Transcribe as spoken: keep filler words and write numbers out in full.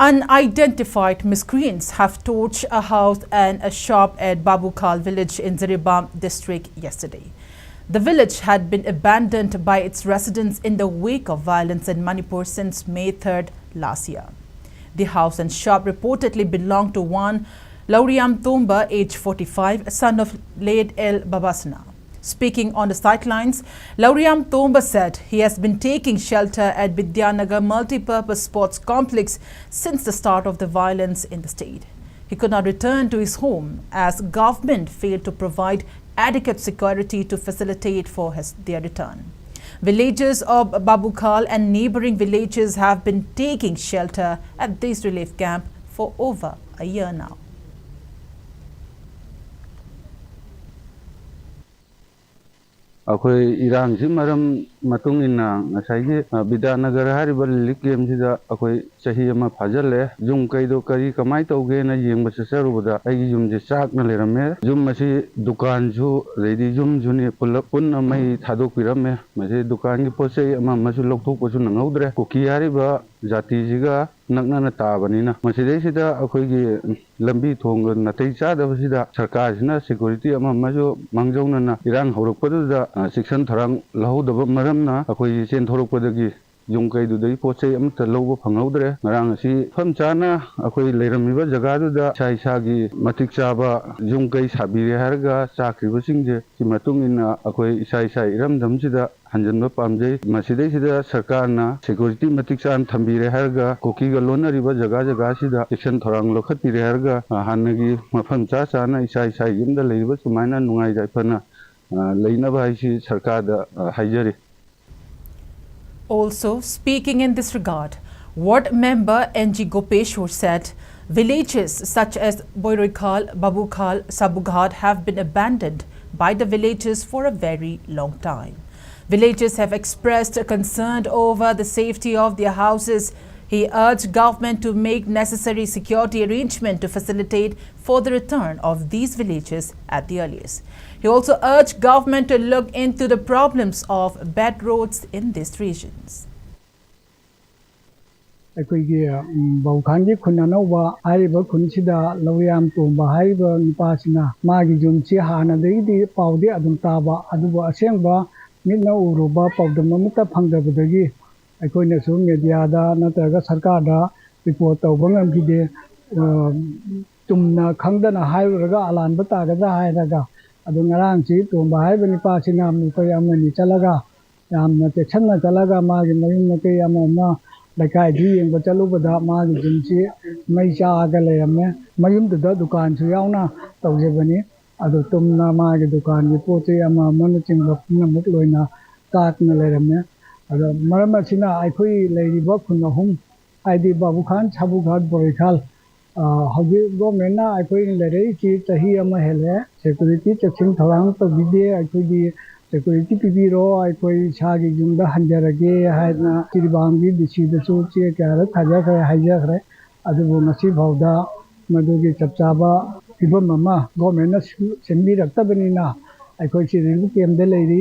Unidentified miscreants have torched a house and a shop at Babukhal village in Jiribam district yesterday. The village had been abandoned by its residents in the wake of violence in Manipur since May third last year. The house and shop reportedly belonged to one Lauriam Tomba, age forty-five, son of late L Babasna. Speaking on the sidelines, Lauriam Tomba said he has been taking shelter at Vidyanagar Multipurpose Sports Complex since the start of the violence in the state. He could not return to his home as government failed to provide adequate security to facilitate for his, their return. Villagers of Babukhal and neighboring villages have been taking shelter at this relief camp for over a year now. ꯑꯩꯈꯣꯏ ꯏꯔꯥꯡꯁꯤ ꯃꯔꯝ ꯃꯇꯨꯡ ꯏꯟꯅ ꯉꯁꯥꯏꯒꯤ, ꯑ, ꯕꯤꯗ꯭ꯌꯥꯅꯒꯔ ꯍꯥꯏꯔꯤꯕ relief ꯀꯦꯝꯁꯤꯗ ꯑꯩꯈꯣꯏ ꯆꯍꯤ ꯑꯃ ꯐꯥꯖꯤꯜꯂꯦ꯫ ꯌꯨꯝ ꯀꯩꯗꯣ ꯀꯔꯤ ꯀꯃꯥꯏꯅ ꯇꯧꯒꯦꯅ ꯌꯦꯡꯕ ꯆꯠꯆꯔꯨꯕꯗ ꯑꯩꯒꯤ ꯌꯨꯝꯁꯦ ꯆꯥꯛꯅ ꯂꯩꯔꯝꯃꯦ꯫ ꯌꯨꯝ ꯑꯁꯤ ꯗꯨꯀꯥꯟꯁꯨ ꯑꯗꯩꯗꯤ ꯌꯨꯝꯁꯨꯅꯤ ꯄꯨꯂꯞ ꯄꯨꯟꯅ ꯃꯩ ꯊꯥꯗꯣꯛꯄꯤꯔꯝꯃꯦ꯫ ꯃꯁꯤ ꯗꯨꯀꯥꯟꯒꯤ ꯄꯣꯠ ꯆꯩ ꯑꯃ ꯑꯃꯁꯨ ꯂꯧꯊꯣꯛꯄꯁꯨ ꯅꯪꯍꯧꯗ꯭ꯔꯦ꯫ ꯀꯨꯀꯤ ꯍꯥꯏꯔꯤꯕ ꯖꯥꯇꯤꯁꯤꯒ ꯅꯛꯅꯅ ꯇꯥꯕꯅꯤꯅ꯫ ꯃꯁꯤꯗꯩꯁꯤꯗ ꯑꯩꯈꯣꯏꯒꯤ ꯂꯝꯕꯤ ꯊꯣꯡꯒ ꯅꯥꯇꯩ ꯆꯥꯗꯕꯁꯤꯗ ꯁꯔꯀꯥꯔꯁꯤꯅ ꯁꯦꯀ꯭ꯌꯨꯔꯤꯇꯤ ꯑꯃ ꯑꯃꯁꯨ ꯃꯥꯡꯖꯧꯅꯅ ꯏꯔꯥꯡ ꯍꯧꯔꯛꯄꯗꯨꯗ, ꯑ, ꯆꯦꯛꯁꯤꯟ ꯊꯧꯔꯥꯡ ꯂꯧꯍꯧꯗꯕ ꯃꯔꯝꯅ ꯑꯩꯈꯣꯏꯁꯤ ꯆꯦꯟꯊꯣꯔꯛꯄꯗꯒꯤ ꯌꯨꯝ ꯀꯩꯗꯨꯗꯒꯤ ꯄꯣꯠ ꯆꯩ ꯑꯃꯠꯇ ꯂꯧꯕ ꯐꯪꯍꯧꯗ꯭ꯔꯦ꯫ ꯉꯔꯥꯡ ꯑꯁꯤ ꯃꯐꯝ ꯆꯥꯅ ꯑꯩꯈꯣꯏ ꯂꯩꯔꯝꯃꯤꯕ ꯖꯒꯥꯗꯨꯗ ꯏꯁꯥ ꯏꯁꯥꯒꯤ ꯃꯇꯤꯛ ꯆꯥꯕ ꯌꯨꯝ ꯀꯩ ꯁꯥꯕꯤꯔꯦ ꯍꯥꯏꯔꯒ ꯆꯥꯈ꯭ꯔꯤꯕꯁꯤꯡꯁꯦ ꯁꯤ ꯃꯇꯨꯡ ꯏꯟꯅ ꯑꯩꯈꯣꯏ ꯏꯁꯥ ꯏꯁꯥ ꯏꯔꯝꯗꯝꯁꯤꯗ ꯍꯟꯖꯤꯟꯕ ꯄꯥꯝꯖꯩ꯫ ꯃꯁꯤꯗꯩꯁꯤꯗ ꯁꯔꯀꯥꯔꯅ ꯁꯦꯀ꯭ꯌꯨꯔꯤꯇꯤ ꯃꯇꯤꯛ ꯆꯥꯅ ꯊꯝꯕꯤꯔꯦ ꯍꯥꯏꯔꯒ, ꯀꯨꯀꯤꯒ ꯂꯣꯟꯅꯔꯤꯕ ꯖꯒꯥ ꯖꯒꯥꯁꯤꯗ ꯆꯦꯛꯁꯤꯟ ꯊꯧꯔꯥꯡ ꯂꯧꯈꯠꯄꯤꯔꯦ ꯍꯥꯏꯔꯒ, ꯑ, ꯍꯥꯟꯅꯒꯤ ꯃꯐꯝ ꯆꯥ ꯆꯥꯅ ꯏꯁꯥ ꯏꯁꯥ ꯌꯨꯝꯗ ꯂꯩꯔꯤꯕ ꯁꯨꯃꯥꯏꯅ ꯅꯨꯡꯉꯥꯏ ꯌꯥꯏꯐꯅ, ꯑ, ꯂꯩꯅꯕ ꯍꯥꯏꯁꯤ ꯁꯔꯀꯥꯔꯗ, ꯑ, ꯍꯥꯏꯖꯔꯤ꯫ Also, speaking in this regard, Ward member N G Gopeshwar said villages such as Boiroikhal, Babukhal, Sabughat have been abandoned by the villagers for a very long time. Villagers have expressed concern over the safety of their houses. He urged government to make necessary security arrangement to facilitate for the return of these villagers at the earliest. He also urged government to look into the problems of bad roads in these regions. ꯑꯩꯈꯣꯏꯒꯤ ꯕꯥꯕꯨꯈꯥꯟꯒꯤ ꯈꯨꯟ ꯑꯅꯧꯕ ꯍꯥꯏꯔꯤꯕ ꯈꯨꯟꯁꯤꯗ ꯂꯧꯔꯤꯌꯥꯝ ꯇꯣꯝꯕ ꯍꯥꯏꯔꯤꯕ ꯅꯨꯄꯥꯁꯤꯅ ꯃꯥꯒꯤ ꯌꯨꯝꯁꯤ ꯍꯥꯟꯅꯗꯒꯤꯗꯤ ꯄꯥꯎꯗꯤ ꯑꯗꯨꯝ ꯇꯥꯕ, ꯑꯗꯨꯕꯨ ꯑꯁꯦꯡꯕ ꯃꯤꯠꯅ ꯎꯔꯨꯕ ꯄꯥꯎꯗꯝ ꯑꯃꯠꯇ ꯐꯪꯗꯕꯗꯒꯤ ꯑꯩꯈꯣꯏꯅꯁꯨ ꯃꯦꯗꯤꯌꯥꯗ ꯅꯠꯇ꯭ꯔꯒ ꯁꯔꯀꯥꯔꯗ ꯔꯤꯄꯣꯔꯠ ꯇꯧꯕ ꯉꯝꯈꯤꯗꯦ꯫ ꯆꯨꯝꯅ ꯈꯪꯗꯅ ꯍꯥꯏꯔꯨꯔꯒ ꯑꯂꯥꯟꯕ ꯇꯥꯒꯗ꯭ꯔꯥ ꯍꯥꯏꯔꯒ, ꯑꯗꯨ ꯉꯔꯥꯡꯁꯤ ꯇꯣꯝꯕ ꯍꯥꯏꯔꯤꯕ ꯅꯨꯄꯥꯁꯤꯅ ꯃꯈꯣꯏ ꯑꯃꯅꯤ ꯆꯠꯂꯒ, ꯌꯥꯝꯅ ꯆꯦꯛꯁꯤꯟꯅ ꯆꯠꯂꯒ ꯃꯥꯒꯤ ꯃꯌꯨꯝ ꯃꯀꯩ ꯑꯃ ꯑꯃ ꯂꯩꯀꯥꯏꯗꯨ ꯌꯦꯡꯕ ꯆꯠꯂꯨꯕꯗ ꯃꯥꯒꯤ ꯌꯨꯝꯁꯤ ꯃꯩ ꯆꯥꯛꯑꯒ ꯂꯩꯔꯝꯃꯦ꯫ ꯃꯌꯨꯝꯗꯨꯗ ꯗꯨꯀꯥꯟꯁꯨ ꯌꯥꯎꯅ ꯇꯧꯖꯕꯅꯤ꯫ ꯑꯗꯨ ꯇꯨꯝꯅ ꯃꯥꯒꯤ ꯗꯨꯀꯥꯟꯒꯤ ꯄꯣꯠ ꯆꯩ ꯑꯃ ꯑꯃꯅꯆꯤꯡꯕ ꯄꯨꯝꯅꯃꯛ ꯂꯣꯏꯅ ꯆꯥꯛꯅ ꯂꯩꯔꯝꯃꯦ꯫ ꯑꯗꯣ ꯃꯔꯝ ꯑꯁꯤꯅ ꯑꯩꯈꯣꯏ ꯂꯩꯔꯤꯕ ꯈꯨꯟ ꯑꯍꯨꯝ, ꯍꯥꯏꯗꯤ ꯕꯥꯕꯨꯈꯥꯟ, ꯁꯥꯕꯨꯈꯥꯟ, ꯕꯣꯔꯩꯈꯥꯜ, ꯍꯧꯖꯤꯛ ꯒꯣꯔꯃꯦꯟꯅ ꯑꯩꯈꯣꯏ ꯂꯩꯔꯛꯏꯁꯤ ꯆꯍꯤ ꯑꯃ ꯍꯦꯜꯂꯦ꯫ ꯁꯦꯀ꯭ꯌꯨꯔꯤꯇꯤ ꯆꯦꯛꯁꯤꯟ ꯊꯧꯔꯥꯡ ꯇꯧꯕꯤꯗꯦ꯫ ꯑꯩꯈꯣꯏꯒꯤ ꯁꯦꯀ꯭ꯌꯨꯔꯤꯇꯤ ꯄꯤꯕꯤꯔꯣ, ꯑꯩꯈꯣꯏ ꯏꯁꯥꯒꯤ ꯌꯨꯝꯗ ꯍꯟꯖꯔꯒꯦ ꯍꯥꯏꯗꯅ ꯁꯤꯔꯤꯕꯥꯝꯒꯤ ꯗꯤ ꯁꯤꯗꯁꯨ ꯆꯦ ꯀꯌꯥꯔꯛ ꯊꯥꯖꯈ꯭ꯔꯦ, ꯍꯥꯏꯖꯈ꯭ꯔꯦ꯫ ꯑꯗꯨꯕꯨ ꯉꯁꯤ ꯐꯥꯎꯗ ꯃꯗꯨꯒꯤ ꯆꯞ ꯆꯥꯕ ꯐꯤꯕꯝ ꯑꯃ ꯒꯣꯔꯃꯦꯟꯅ ꯁꯤꯟꯕꯤꯔꯛꯇꯕꯅꯤꯅ ꯑꯩꯈꯣꯏꯁꯤ ꯔꯤꯂꯤꯐ ꯀꯦꯝꯗ ꯂꯩꯔꯤ꯫